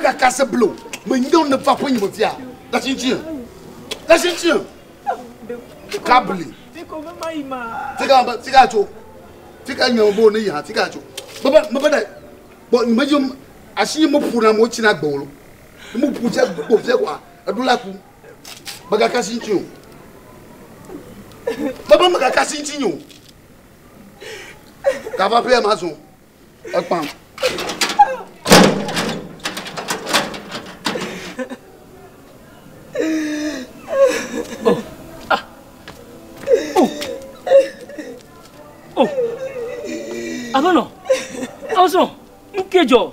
Megaka se blo. Menye wo ne va ƒe nye me fia. Le asi ŋuti. Le asi ŋuti. Kabli. Fika be fika tso. Fika nye bo ne yi hã fika tso. Mebe mebe ɖe kpɔ nye medzi asi nye meƒo na mo tsina gbe o. Ne mo ƒo tsia gbo fia koa eɖo la ku. Megaka asi ŋuti o. Mebe megaka asi ŋuti o. Gava ƒe ma zɔ. Ekpam. Oh. Ah. Oh. Oh. Aƒenɔ. Awusɔ. Ŋke dzɔ.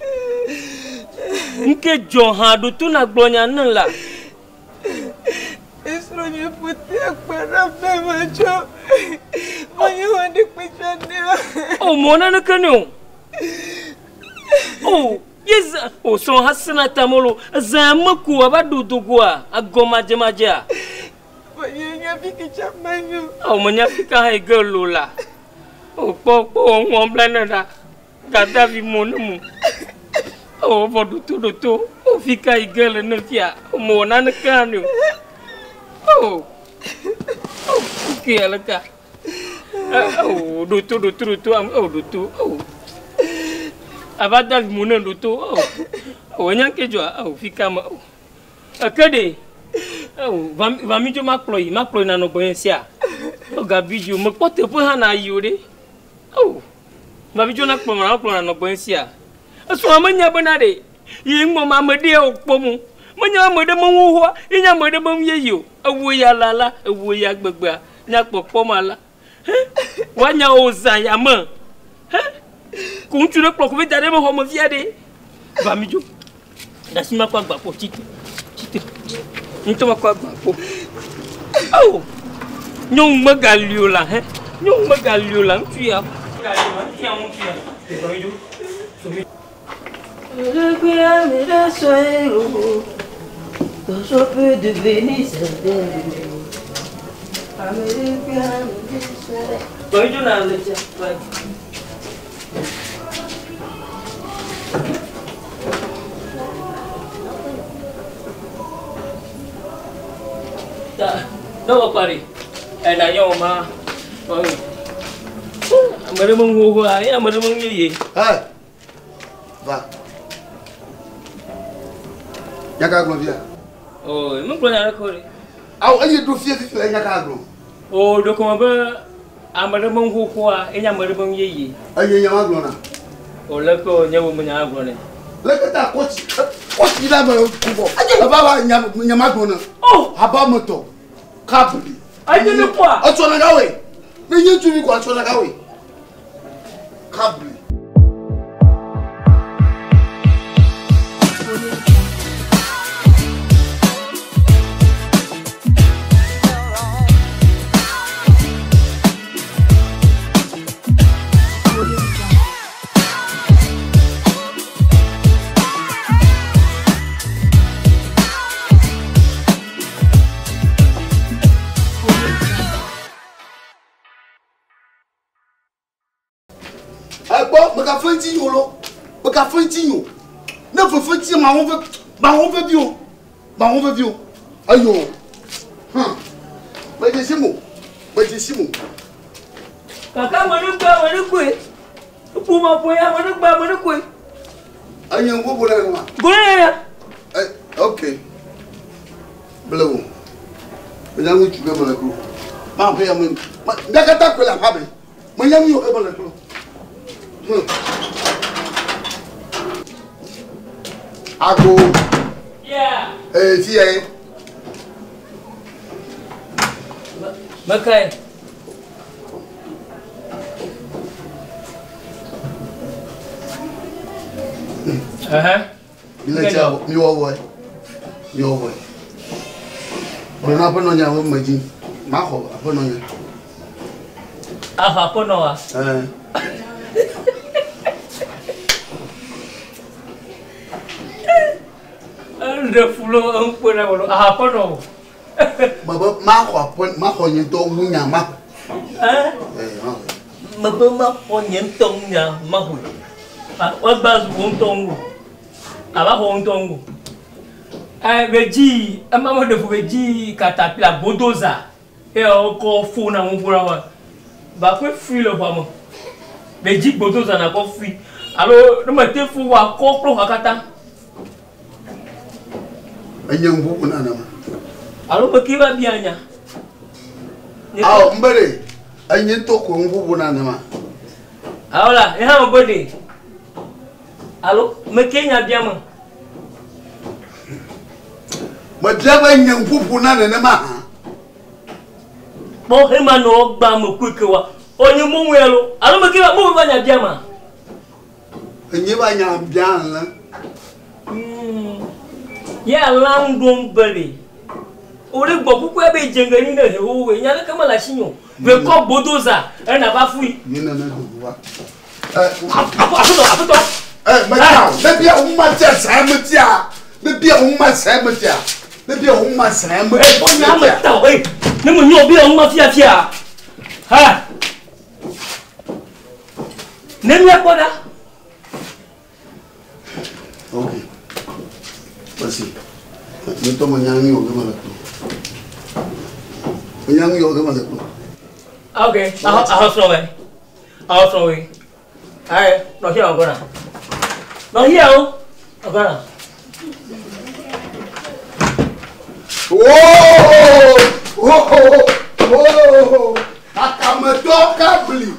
Ŋke dzɔ hã ɖo to nagblɔ nya ne la. Esrɔ̃nye ƒo te kpe ɖe be metsɔ menye wɔ ɖe kpe tsɔ ne. O mɔ naneke ne o. O ye zã o srɔ̃ ha sena tamolo ezã me ko ava ɖo dogoa agɔmadzemadzea. Menye nya fi ke tsa menyo. O menya fi ka hã yi ge lo la. O kpɔ kpɔ ŋɔ bla ne ɖa. Gadavi mo ne mo. O vɔ ɖoto ɖoto. O fi ka yi ge le ne fia. O mo naneke hã ne o. O. O ke ale ka. O ɖoto ɖoto ɖoto am o ɖoto o. Ava davi mo ne ɖoto o. O enya ke dzɔa o fi ka me o. Eke ɖe. O va va mi dzo makplɔ yi makplɔ yi nanɔ gbɔnye sia. O gabi dzi o mekpɔ teƒe hã na yi o ɖe. O. Mavi dzo na kplɔ na kplɔ na nɔ gbɔnye sia. Esrɔ̃a menya bena ɖe ye ŋmɔ ma ame ɖe o kpɔ mo. Menya ame ɖe meŋu hoa, ye nya ame ɖe meŋu yeye o. Ewo ya la la, ewo ya gbegbea, nya kpɔkpɔ ma la. He? Woanya o zã ya me. He? Ko ŋutsu ɖe kplɔ ko vi da ɖe me xɔ me fia ɖe. Va mi dzo. Ɖasi ma kɔ agba ƒo tsite. Tsite. Ŋutɔ ma kɔ agba ƒo. Oh! Nyɔnu megali o la he. Nyɔnu megali o la ŋutsu ya. Ŋutsu ya ŋutsu ya. Va mi dzo. Va mi dzo na le tsia. Va. Ne wɔ kpa ɖe, ena yɔ ma, ame ɖe meŋu xoxoa, ye ame ɖe meŋu yeye. Hey, va. Nya ka gblɔ fia? O, megblɔ nya ɖeke o ɖe. Awo, eye ɖo fia fifi nya ka gblɔ? O, ɖeko me be ame ɖe meŋu xoxoa, ye nye ame ɖe meŋu yeye. Eye nya ma gblɔ na? O, leke o, nye wo me nya gblɔ nɛ. Leke ta kɔtsi, kɔtsi la me kubɔ. Eva va nya nya ma gblɔ na. O! Haba me tɔ, kabli. Enye ne kpɔa? Etsɔ na gawoe. Ne nye ŋutsuvi ko etsɔ na gawoe. Kabli. Ekpɔ megafe ŋuti nyo lo megafe ŋuti nyo ne fefe ŋuti ma wo ve ma wo vevi o ma wo vevi o eyo hum medze si mo medze si mo. Kaka ame ɖe gbe ame ɖe koe. Eƒo ma ƒo ya ame ɖe gbe ame ɖe koe. Enye ŋgo ɖe ma. Go ɖe ya. Eh, ok. Blewu. Menya ŋutsu ke mele klo. Ma ƒe ya me. Mía katã koe le aƒea me. Menya nu yiwo ke mele klo. Ago. Yeah. Eh, fi ya ye. Mekae. Mi le tsia mi wɔwɔe. Mi wɔwɔe. Gblɔ na aƒenɔ nya be medzi. Maxɔ aƒenɔ nya. Axɔ aƒenɔ wa? Ɛɛ. Eɖe fu lo eŋkpɔ na wòlo axɔ aƒenɔ o. Mebe maxɔ aƒe maxɔ nye ŋutɔ ŋu nya maxɔe. Ɛɛ? Ɛɛ maxɔe. Mebe maxɔ nye ŋutɔ ŋu nya maxɔe. Woagba zu wò ŋutɔ ŋu. Ava xɔ ŋutɔ ŋu. Ɛ be dzi ema me ɖe fu be dzi katapila gbodoza eye wokɔ fo na ŋu ƒo na ba kɔe fui le xɔa me. Be dzi gbodoza na kɔ fui alo ne me te fu wa kɔ kple xɔa katã. Enye ŋu ƒoƒo na nama. Alo me ke va bia nya. Awɔ ŋbe ɖe enye ŋutɔ ko ŋu ƒoƒo na nama. Awo la ye hã me be ɖe. Alo me ke nya bia me. Mebia be nye ŋu ƒoƒo na nenema hã. Kpɔ hema nɔ gba me koe ke wa. Onye mo ŋu alo alo me ke va mo va nya bia ma. Enye va nya bia lã. Ye alã ŋu ɖom be ɖe. O ɖe gbɔ kuku ebe dzenge ni ne he wo nya ɖeke mele asi nyo. Ve kɔ gbodoza ena va fui. Mi nana dogo va. Aƒetɔ aƒetɔ. Ɛ metia o. Mebia wo ma tia zã metia. Mebia wo ma zã metia. Mebia wo ma zã metia. Ɛ kpɔ nya me ta o. Ɛ ne me nyɔ bia wo ma fia fia. Ha. Ne mia kpɔ ɖa. Ok. Voici. Ŋutɔ me nya nu yɔ ge mele kplɔ. Me nya nu yɔ ge mele kplɔ. Ok. Ahɔ srɔ̃ wɛ. Ahɔ srɔ̃ wɛ. Ayi, nɔ fia ɔgɔna. Nɔ fia o. Ɔgɔna. Oh! Oh! Oh! Akametɔ kabli.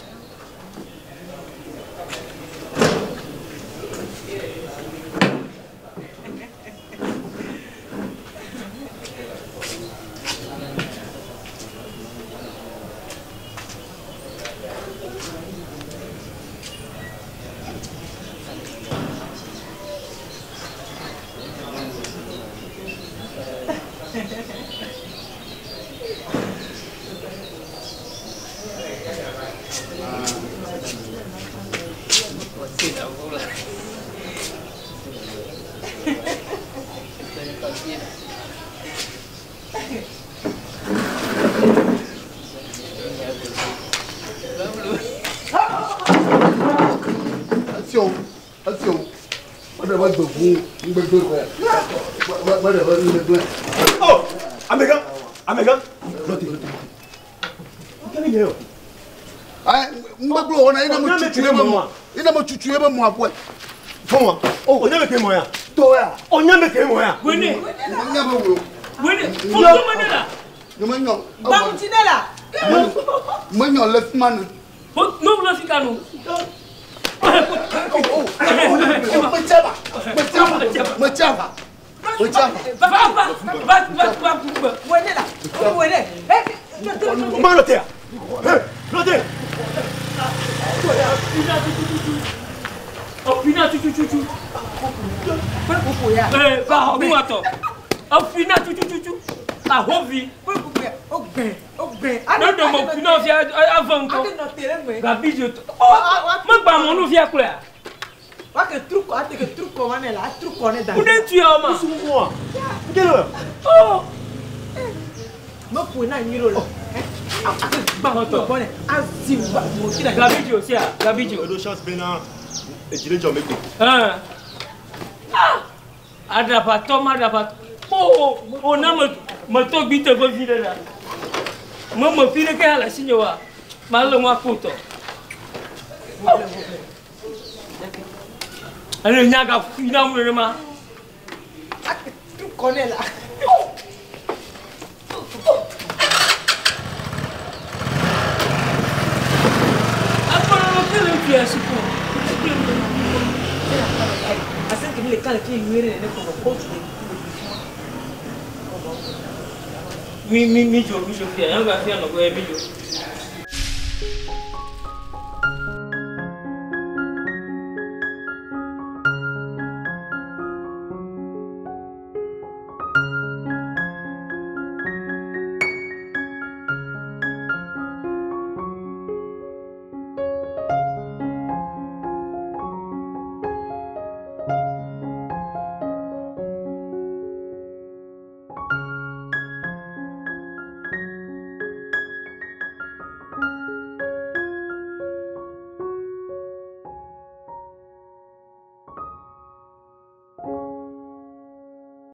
Attention, attention. Mede be gbevu ŋgbegbe xɔe. Mede be ŋgbegbe. Oh, amegã, amegã. Lɔte, lɔte. Kele nye o. Ayi ŋgbegbe wɔna ina me tutu ye be mɔ. Ina me tutu ye be mɔ abɔe. Fɔn wa. O nya me ke mɔ ya. Tɔ ya. O nya me ke mɔ ya. Wene. Nya be wo. Wene. Foto me ne la. Nye me nyɔ. Gbaŋuti ne la. Me nyɔ le fi ma ne. No wula fi ka no. Metiaba, metiaba, metiaba, metiaba. Va va va va va va. Wene la. Wene. Eh. Ma lɔte ya. Lɔte. Ɔfina tutututu. Kpekpekpe ya. Ee va xɔ nu atɔ. Ɔfina tutututu. Ahovi. Kpekpekpe ya. O gbɛ. O gbɛ. Ne ɖe mo fina fia ave ŋutɔ. Ade nɔ te ɖe ŋue. Gabi dzo. Megba mɔnu fia kplɔa. Wa ke tru kɔ ate ke tru kɔ wa ne la tru kɔ ne da. Ku ne tuya o ma. Sungun wa. Nkele wa. Oh. Me ƒo na nyui ɖo la. Ake gba Xɔtɔ. gbɔ ne azi gba mo ti na. Gabi dzo sia. Gabi dzo. Eɖo chance bena edzi ɖe dzɔ megbe. Hã. Ah. Aɖaʋatɔ ma aɖaʋatɔ. O o na me me tɔgbi te vevi ɖe la. Me me fi ɖeke hã le asinye oa. Ma lé ŋua kpotɔ. Ene nya ga fi na mu nenema. Ake tru kɔ ne la. Akpɔnɔ ke le fi asi ko. Ase ke mi le kan le fi nyui ɖe ne kɔ kɔ tu. Mi mi mi dzo mi dzo fia. Nyɔnu ga fia nɔ gbɔ mi dzo.